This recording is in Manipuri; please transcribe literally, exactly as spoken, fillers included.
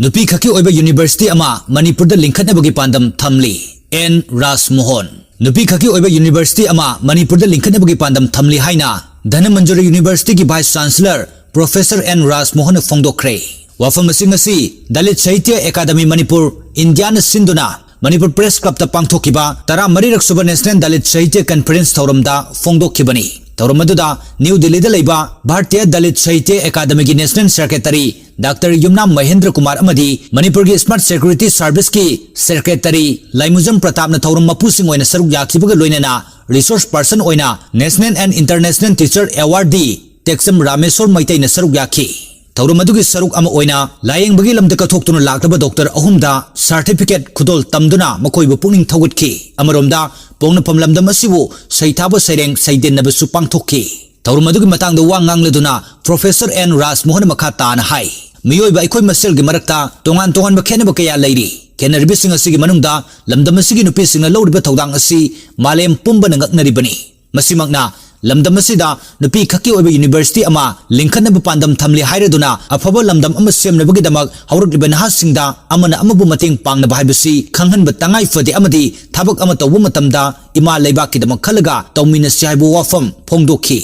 ꯅꯨꯄꯤ ꯈꯛꯀꯤ ꯑꯣꯏꯕ ꯌꯨꯅꯤꯚꯔꯁꯤꯇꯤ ꯑꯃ ꯃꯅꯤꯄꯨꯔꯗ ꯂꯤꯡꯈꯠꯅꯕꯒꯤ ꯄꯥꯟꯗꯝ ꯊꯝꯂꯤ꯫ ꯑꯦꯟ ꯔꯥꯖꯃꯣꯍꯟ꯫ ꯅꯨꯄꯤ ꯈꯛꯀꯤ ꯑꯣꯏꯕ ꯌꯨꯅꯤꯚꯔꯁꯤꯇꯤ ꯑꯃ ꯃꯅꯤꯄꯨꯔꯗ ꯂꯤꯡꯈꯠꯅꯕꯒꯤ ꯄꯥꯟꯗꯝ ꯊꯝꯂꯤ ꯍꯥꯏꯅ ꯙꯅꯃꯟꯖꯨꯔꯤ ꯌꯨꯅꯤꯚꯔꯁꯤꯇꯤꯒꯤ ꯚꯥꯏꯁ ꯆꯥꯟꯁꯦꯂꯔ ꯄ꯭ꯔꯣꯐꯦꯁꯔ ꯑꯦꯟ ꯔꯥꯖꯃꯣꯍꯟꯅ ꯐꯣꯡꯗꯣꯛꯈ꯭ꯔꯦ꯫ ꯋꯥꯐꯝ ꯑꯁꯤ ꯉꯁꯤ ꯗꯂꯤꯠ ꯁꯥꯍꯤꯇ꯭ꯌ ꯑꯦꯀꯥꯗꯃꯤ ꯃꯅꯤꯄꯨꯔ, ꯏꯟꯗꯤꯌꯥꯅ ꯁꯤꯟꯗꯨꯅ ꯃꯅꯤꯄꯨꯔ ꯄ꯭ꯔꯦꯁ ꯀ꯭ꯂꯕꯇ ꯄꯥꯡꯊꯣꯛꯈꯤꯕ ꯇꯔꯥꯃꯔꯤꯔꯛ ꯁꯨꯕ ꯅꯦꯁꯅꯦꯜ ꯗꯂꯤꯠ ꯁꯥꯍꯤꯇ꯭ꯌ ꯀꯟꯐꯔꯦꯟꯁ ꯊꯧꯔꯝꯗ ꯐꯣꯡꯗꯣꯛꯈꯤꯕꯅꯤ꯫ ꯊꯧꯔꯝ ꯑꯗꯨꯗ ꯅ꯭ꯌꯨ ꯗꯤꯜꯂꯤꯗ ꯂꯩꯕ ꯚꯥꯔꯇꯤꯌ ꯗꯂꯤꯠ ꯁꯥꯍꯤꯇ꯭ꯌ ꯑꯦꯀꯥꯗꯃꯤꯒꯤ ꯅꯦꯁꯅꯦꯜ ꯁꯦꯀ꯭ꯔꯦꯇꯔꯤ ꯗꯥꯛꯇꯔ ꯌꯨꯝꯅꯥꯝ ꯃꯍꯦꯟꯗ꯭ꯔ ꯀꯨꯃꯥꯔ ꯑꯃꯗꯤ ꯃꯅꯤꯄꯨꯔꯒꯤ ꯁ꯭ꯃꯥꯔꯠ ꯁꯦꯀ꯭ꯌꯨꯔꯤꯇꯤ ꯁꯔꯚꯤꯁꯀꯤ ꯁꯦꯀ꯭ꯔꯦꯇꯔꯤ ꯂꯥꯏꯃꯨꯖꯝ ꯄ꯭ꯔꯇꯥꯞꯅ ꯊꯧꯔꯝ ꯃꯄꯨꯁꯤꯡ ꯑꯣꯏꯅ ꯁꯔꯨꯛ ꯌꯥꯈꯤꯕꯒ ꯂꯣꯏꯅꯅ ꯔꯤꯁꯣꯔꯁ ꯄꯔꯁꯟ ꯑꯣꯏꯅ national and international teacher ꯑꯦꯋꯥꯔꯗꯤ ꯇꯦꯛꯆꯝ Rameshwor ꯃꯩꯇꯩꯅ ꯁꯔꯨꯛ ꯌꯥꯈꯤ꯫ ꯊꯧꯔꯝ ꯑꯗꯨꯒꯤ ꯁꯔꯨꯛ ꯑꯃ ꯑꯣꯏꯅ ꯂꯥꯌꯦꯡꯕꯒꯤ ꯂꯝꯗ ꯀꯠꯊꯣꯛꯇꯨꯅ ꯂꯥꯛꯂꯕ ꯗꯣꯛꯇꯔ ꯑꯍꯨꯝꯗ ꯁꯥꯔꯇꯤꯐꯤꯀꯦꯠ ꯈꯨꯗꯣꯜ ꯇꯝꯗꯨꯅ ꯃꯈꯣꯏꯕꯨ ꯄꯨꯛꯅꯤꯡ ꯊꯧꯒꯠꯈꯤ꯫ ꯑꯃꯔꯣꯝꯗ ꯄꯣꯛꯅꯐꯝ ꯂꯝꯗꯝ ꯑꯁꯤꯕꯨ ꯁꯩꯊꯥꯕ ꯁꯩꯔꯦꯡ ꯁꯩꯗꯦꯟꯅꯕꯁꯨ ꯄꯥꯡꯊꯣꯛꯈꯤ꯫ ꯊꯧꯔꯝ ꯑꯗꯨꯒꯤ ꯃꯇꯥꯡꯗ ꯋꯥ ꯉꯥꯡꯂꯗꯨꯅ ꯄ꯭ꯔꯣꯐꯦꯁꯔ ꯑꯦꯟ ꯔꯥꯖꯃꯣꯍꯟ ꯃꯈꯥ ꯇꯥꯅ ꯍꯥꯏ, ꯃꯤꯑꯣꯏꯕ ꯑꯩꯈꯣꯏ ꯃꯁꯦꯜꯒꯤ ꯃꯔꯛꯇ ꯇꯣꯉꯥꯟ ꯇꯣꯉꯥꯟꯕ ꯈꯦꯠꯅꯕ ꯀꯌꯥ ꯂꯩꯔꯤ꯫ ꯈꯦꯠꯅꯔꯤꯕꯁꯤꯡ ꯑꯁꯤꯒꯤ ꯃꯅꯨꯡꯗ ꯂꯝꯗꯝ ꯑꯁꯤꯒꯤ ꯅꯨꯄꯤꯁꯤꯡꯅ ꯂꯧꯔꯤꯕ ꯊꯧꯗꯥꯡ ꯑꯁꯤ ꯃꯥꯂꯦꯝ ꯄꯨꯝꯕꯅ ꯉꯛꯅꯔꯤꯕꯅꯤ꯫ ꯃꯁꯤꯃꯛꯅ ꯂꯝꯗꯝ ꯑꯁꯤꯗ ꯅꯨꯄꯤ ꯈꯛꯀꯤ ꯑꯣꯏꯕ ꯌꯨꯅꯤꯚꯔꯁꯤꯇꯤ ꯑꯃ ꯂꯤꯡꯈꯠꯅꯕ ꯄꯥꯟꯗꯝ ꯊꯝꯂꯤ ꯍꯥꯏꯔꯗꯨꯅ ꯑꯐꯕ ꯂꯝꯗꯝ ꯑꯃ ꯁꯦꯝꯅꯕꯒꯤꯗꯃꯛ ꯍꯧꯔꯛꯂꯤꯕ ꯅꯍꯥꯁꯤꯡꯗ ꯑꯃꯅ ꯑꯃꯕꯨ ꯃꯇꯦꯡ ꯄꯥꯡꯅꯕ ꯍꯥꯏꯕꯁꯤ ꯈꯪꯍꯟꯕ ꯇꯉꯥꯏ ꯐꯗꯦ ꯑꯃꯗꯤ ꯊꯕꯛ ꯑꯃ ꯇꯧꯕ ꯃꯇꯝꯗ ꯏꯃꯥ ꯂꯩꯕꯥꯛꯀꯤꯗꯃꯛ ꯈꯜꯂꯒ ꯇꯧꯃꯤꯟꯅꯁꯤ ꯍꯥꯏꯕ ꯋꯥꯐꯝ ꯐꯣꯡꯗꯣꯛꯈꯤ꯫